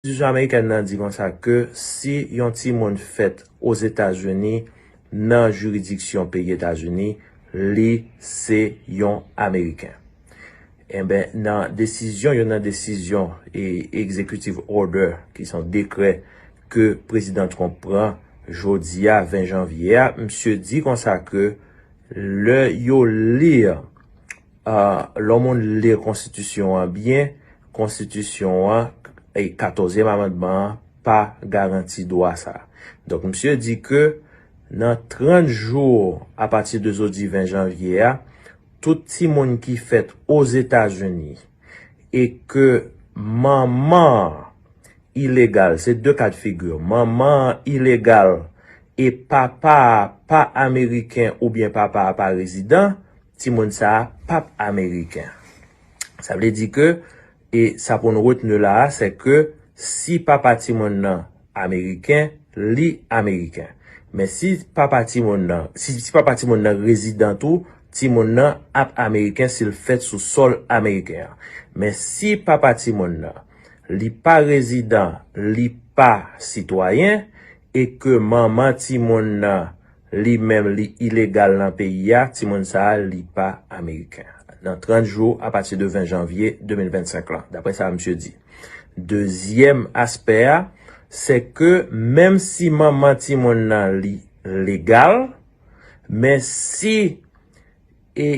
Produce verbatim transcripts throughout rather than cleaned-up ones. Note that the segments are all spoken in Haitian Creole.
Konstitisyon amerikèn nan di konsa ke si yon timoun fèt Ozetazini, nan jiridiksyon peyi Etazini, li se yon Ameriken. Enben, nan desizyon, youn nan desizyon e executive order, ki se yon dekrè ke Prezidan Trump pran jodi a, ven janvye a, misye di konsa ke lè yo li, a, lè yon moun li konstitisyon an byen, konstitisyon an, e katòzyèm amandman an pa garanti dwa sa. Donk, misye di ke nan trant jou apati de jodi ven janvye a, tout timoun ki fèt Ozetazini e ke manman an ilegal, se de ka de figi, manman an ilegal e papa a pa ameriken oubyen papa a pa rezidan, timoun sa a p ap ameriken. Sa vle di ke, e sa pou nou retni la a, se ke si papa timoun nan ameriken, li ameriken. Men si papa timoun nan, si, si papa timoun nan rezidan tou, timoun nan ap ameriken si l fèt sou sòl ameriken an. Men si papa timoun nan, li pa rezidan, li pa sitwayen, e ke manman timoun nan, li menm, li ilegal nan peyi a, timoun sa a, li pa ameriken. Nan trant jou, apati de ven janvye de mil vennsenk lan, daprè sa misye di. Dezyèm aspè a, se ke menm si manman timoun nan, li legal, men si e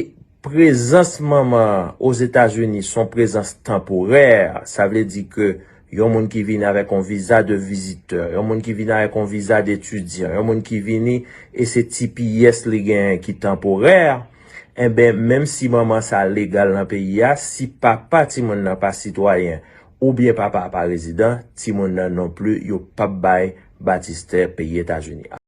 prezans manman an Ozetazini se yon prezans tanporè, sa vle di ke yon moun ki vini avèk yon viza de vizitè, yon moun ki vini avèk yon viza de etidyan, yon moun ki vini e se T P S li genyen ki tanporè, enben, menm si manman sa a legal nan peyi a, si papa timoun nan pa sitwayen oubyen papa a pa rezidan, timoun nan non pli, yo p ap bay batistè peyi Etazini.